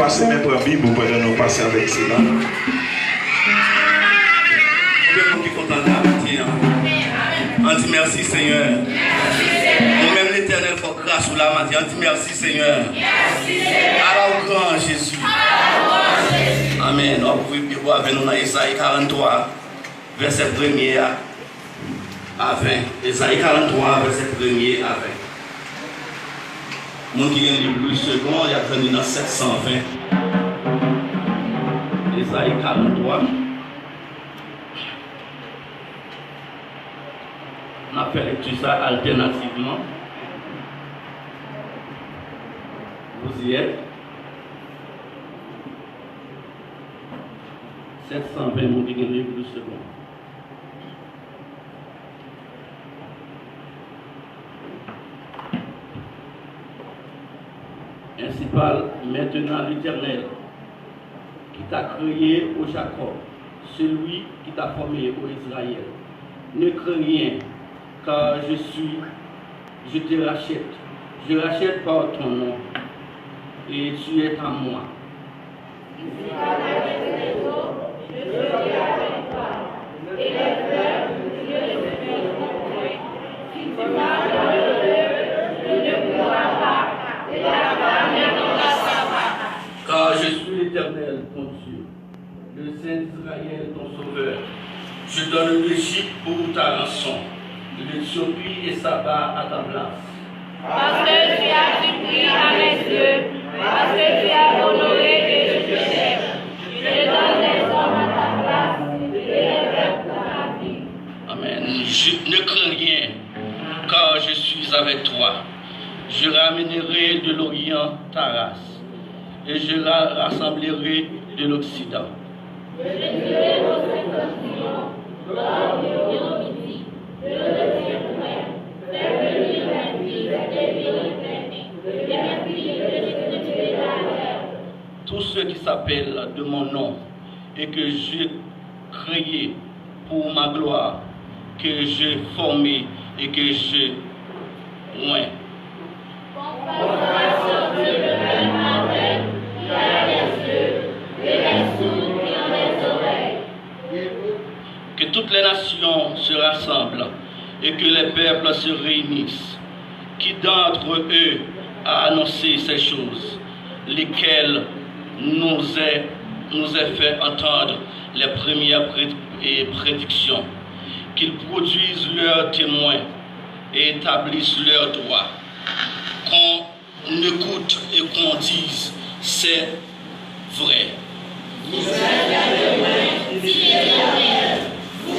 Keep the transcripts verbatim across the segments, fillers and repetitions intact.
Pase men pran Bib ou pandan nou pase avèk sila. Konbyen moun ki kontan la maten an? Ann di mèsi, Senyè. Nou menm Letènèl, fò gras ou la maten an. Ann di mèsi, Senyè. Ala w gran, Jezi. Amèn. W ap ouvri Bib ou avè nou nan Ezayi karannntwa, vèsè premye a a ven. Ezayi karannntwa, vèsè premye a ven. Moun ki gen Bib Louis Segond, y ap jwenn li nan sèt san ven. Ezayi karannntwa. N ap fè lekti sa altènativman. Vous y êtes? Sèt san ven, moun ki gen Bib Louis Segond. Ainsi parle maintenant l'Éternel, qui t'a créé, ô Jacob, celui qui t'a formé, ô Israël. Ne crains rien, car je suis, je te rachète. Je rachète par ton nom, et tu es à moi. Si tu attaques les eaux, je serai avec toi, et les fleuves ne te submergeront point. Si tu marches dans le feu, tu ne brûleras pas, et la flamme ne t'embrasera pas. Car je suis l'Éternel, ton Dieu, le Saint d'Israël, ton Sauveur. Je donne l'Égypte pour ta rançon, l'Éthiopie et Saba à ta place. Parce que tu as du prix à mes yeux, parce que tu as honoré et je t'aime. Je donne les hommes à ta place et les peuples pour ta vie. Amen. Je ne crains rien, car je suis avec toi. Je ramènerai de l'Orient ta race, et je la rassemblerai de l'Occident. Je mettrai mon saintonction dans l'Orient midi, je ne le tiens point. Fais venir l'impie et je le reprends, et l'impie et je distribuerai la terre. Tous ceux qui s'appellent de mon nom et que j'ai créé pour ma gloire, que j'ai formé et que j'ai oint. Compare à sortir le père aveugle qui a des yeux et les sourds qui ont des oreilles. Que toutes les nations se rassemblent et que les peuples se réunissent. Qui d'entre eux a annoncé ces choses, lesquelles nous est, nous est fait entendre les premières pré-, et prédictions, qu'ils produisent leurs témoins et établissent leurs droits, qu'on écoute et qu'on dise, c'est vrai. Vous êtes mes témoins, dit l'Éternel, vous et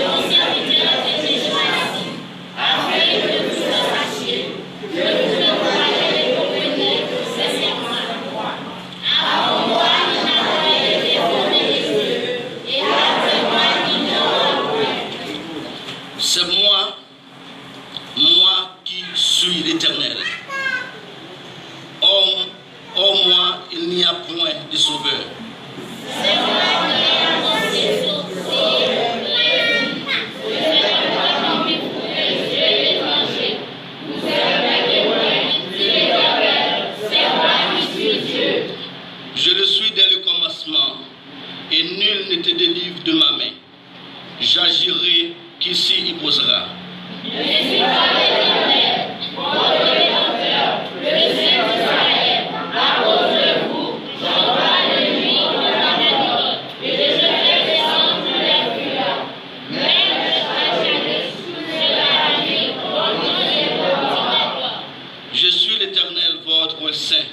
vos serviteurs que j'ai choisis, afin que vous sachiez que vous ne croyez et comprenez que c'est moi. Avant moi, il n'a point été formé de Dieu, et après moi, il n'y aura point. C'est moi, moi qui suis l'Éternel. Hors, hors moi, il n'y a point de sauveur. Je le suis dès le commencement, et nul ne te délivre de ma main. J'agirai, qui s'y opposera? Ainsi parle l'Éternel, votre Rédempteur, le Saint d'Israël, à cause de vous, j'envoie l'ennemi comme un abandon, et je fais descendre les fureurs. Même je rajeunisse sur la vie comme un épervier. Je suis l'Éternel, votre Saint,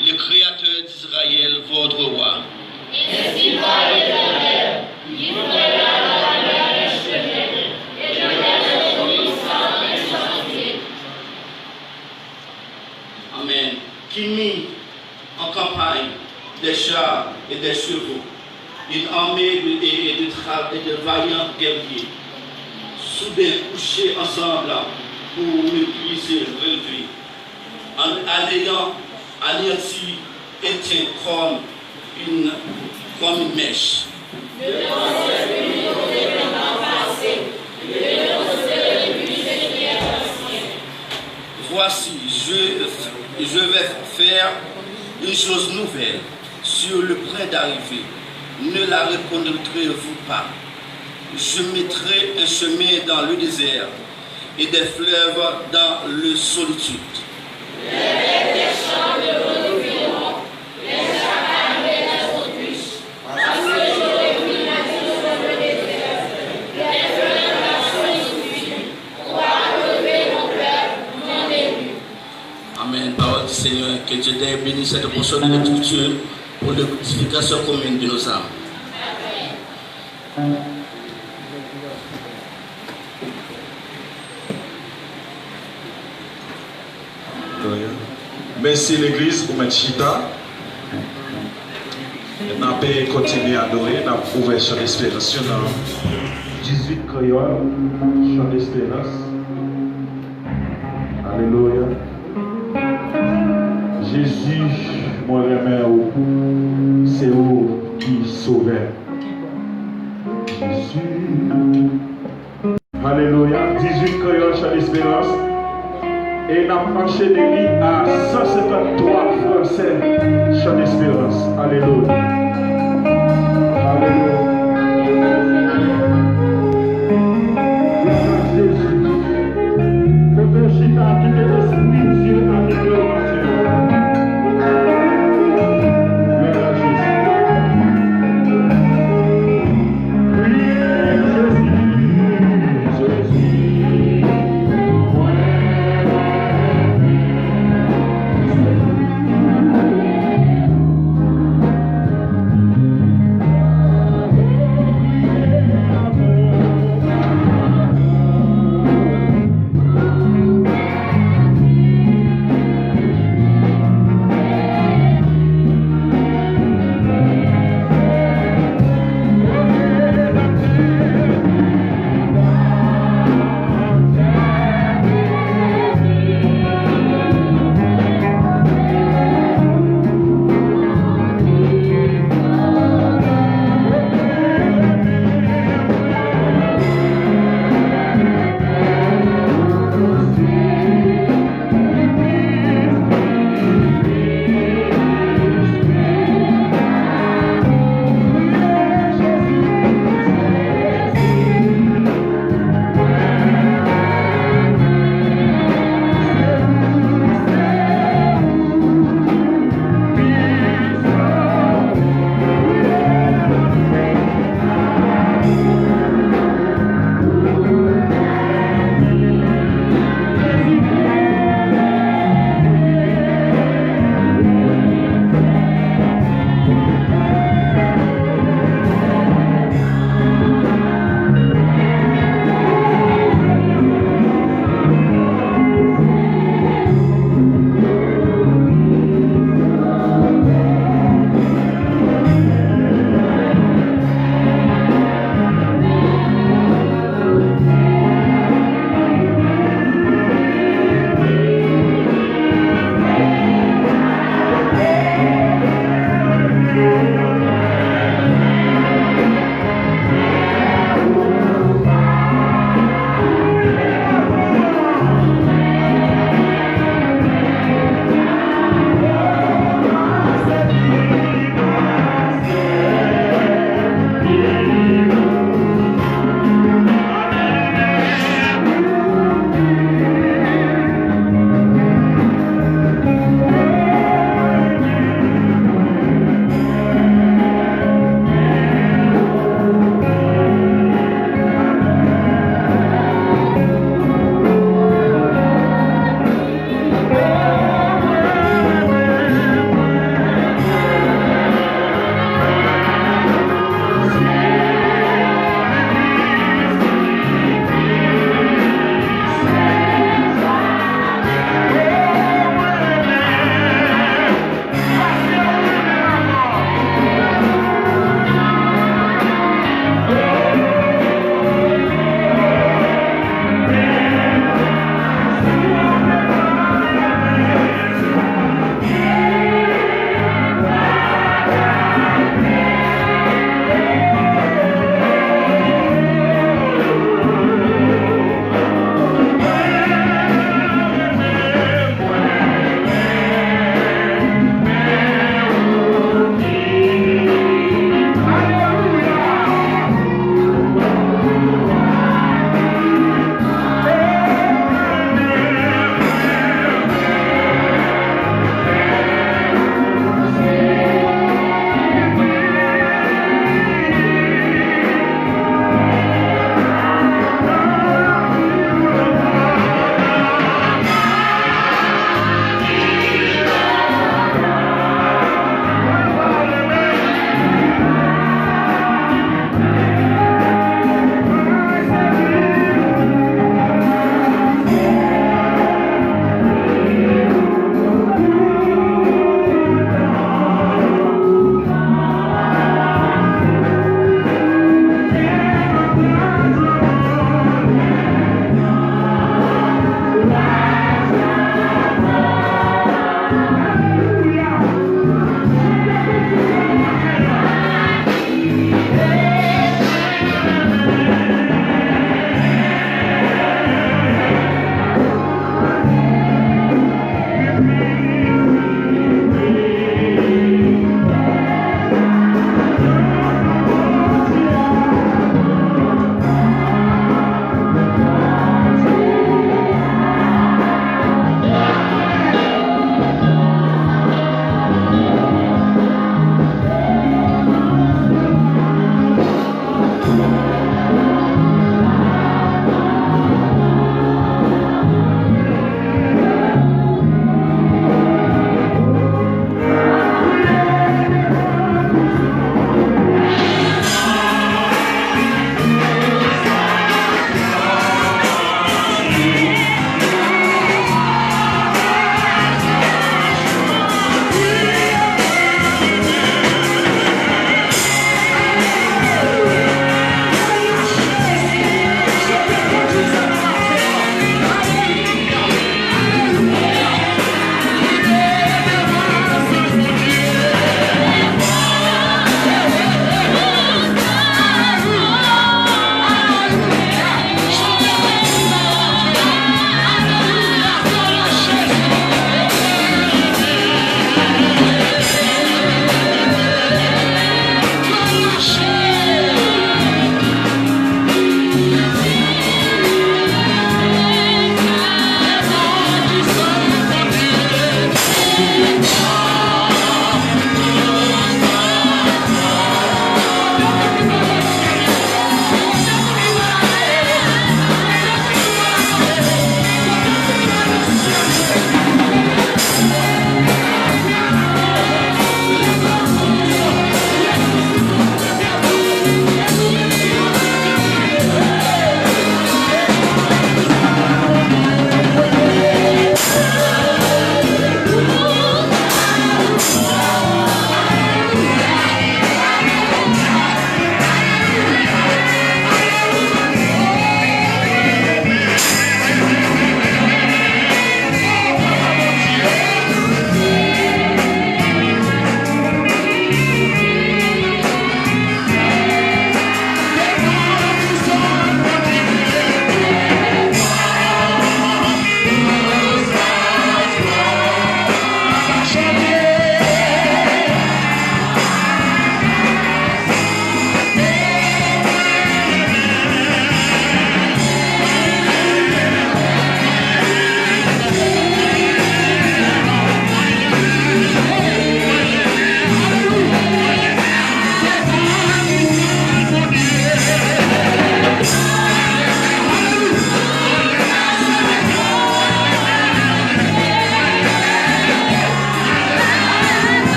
le Créateur d'Israël, votre roi. Ainsi parle l'Éternel, qui vous regarde à travers les chemins, et de tels ennemis sans insensible. Amen. Qui mit en campagne des chars et des chevaux, une armée de, et, et de tra-, et de vaillants guerriers, soudain couchés ensemble pour mépriser, relever. An-, anéan-, anéanti, éteint comme une, comme une mèche. Voici, je, je vais faire Une chose nouvelle sur le point d'arrivée, ne la reconnaîtrez-vous pas? Je mettrai un chemin dans le désert et des fleuves dans le solitude. Amen. Parole du Seigneur. Que Dieu t'ait béni cette portion de l'écriture pour l'édification commune de nos âmes. Mèsi legliz, ou mèt chita. N ap kontinye adore, n ap ouvè Chan Desperans yo nan dizuit Kreyòl, Chan Desperans. Alelouya. Jezi, mwen renmen ou, se ou ki sovè. Jezi. Alelouya. Dizuit Kreyòl, Chan Desperans. E n ap anchene li a san senkanntwa fransè, Chan Desperans. Alelouya. Alelouya. Glwa a Jezi. Kote w chita, kite Lespri Dye abite w maten an. Glwa a Jezi.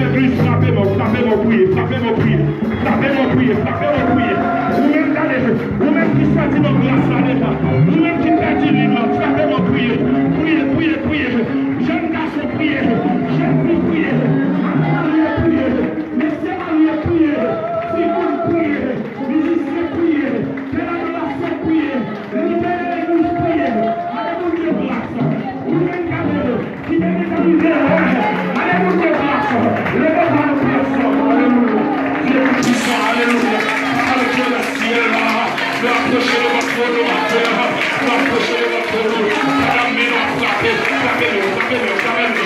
Legliz, frape men w, frape men w, priye, frape men w, priye, frape men w, priye, frape men w, priye. Ou menm gade, ou menm ki sòti nan gras la deja, ou menm ki pèdi liv la, frape men w, priye, priye, priye, priye. Jèn gason, priye, jèn fi, priye, madanm marye, priye, mesye marye, priye, timoun, priye, mizisyen, priye, pè ladorasyon, priye, lidè legliz, priye. Mande Bondye gras. Ou menm gade, ki te gentan rive la, mande Bondye gras. Leve pa nou pye ansanm. Alelouya. Dye ki pwisan. Alelouya. Papa nou ki nan syèl la, nou apwoche devan twòn ou maten an. Nou apwoche devan twòn ou. Pandan men nou ap frape, frape men yo, frape men yo, frape men yo,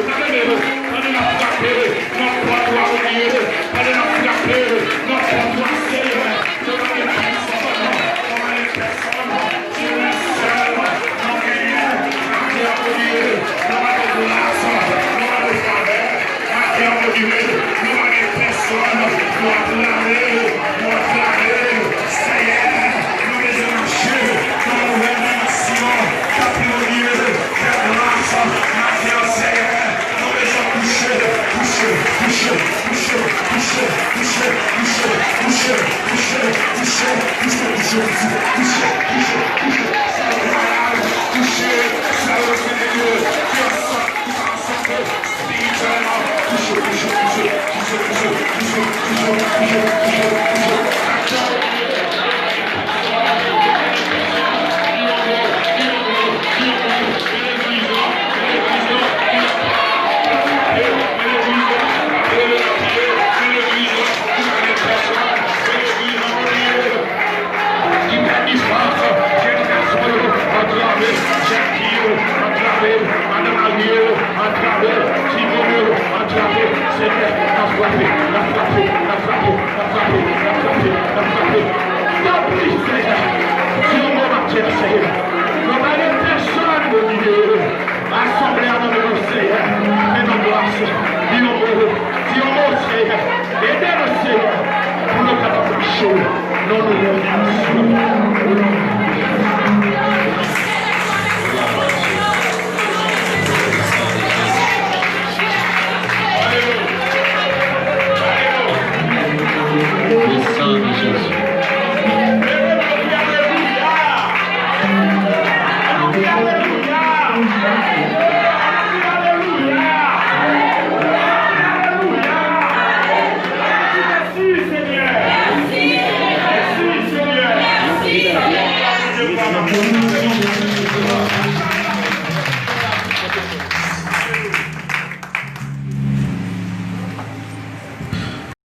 frape men yo. Pandan n ap frape nan pòt ou a, Bondye. Pandan n ap frape nan pòt ou a, Seyè. Nou pa gen pèsonn, nou pa gen pèsonn. Se li sèl nou genyen. Maten an, Bondye, nou pa gen gras, nou pa gen favè. Maten an, Bondye, nou pa gen pèsonn. Nou ap lave, nou ap lave. Seyè, nou bezwen mache nan nouvèl dimansyon. Tanpri, Bondye, fè gras. Maten an, Seyè, nou bezwen kouche, kouche, kouche. Ki pèdi fòs, jèn gason yo antrave, jèn fi yo antrave, madan marye yo antrave, timoun yo antrave. Senyè, n ap frape, n ap frape, n ap frape, n ap frape, n ap frape, n ap frape. Tanpri, Senyè, di yon mo maten an, Senyè. Nou pa gen pèsonn, Bondye. Asanble a nan men w, Senyè. Fè nou gras. Di yon mo. Di yon mo, Senyè. Ede nou, Senyè, pou nou kapab mache nan nouvèl dimansyon. O non de Jezi. Le sang de Jésus.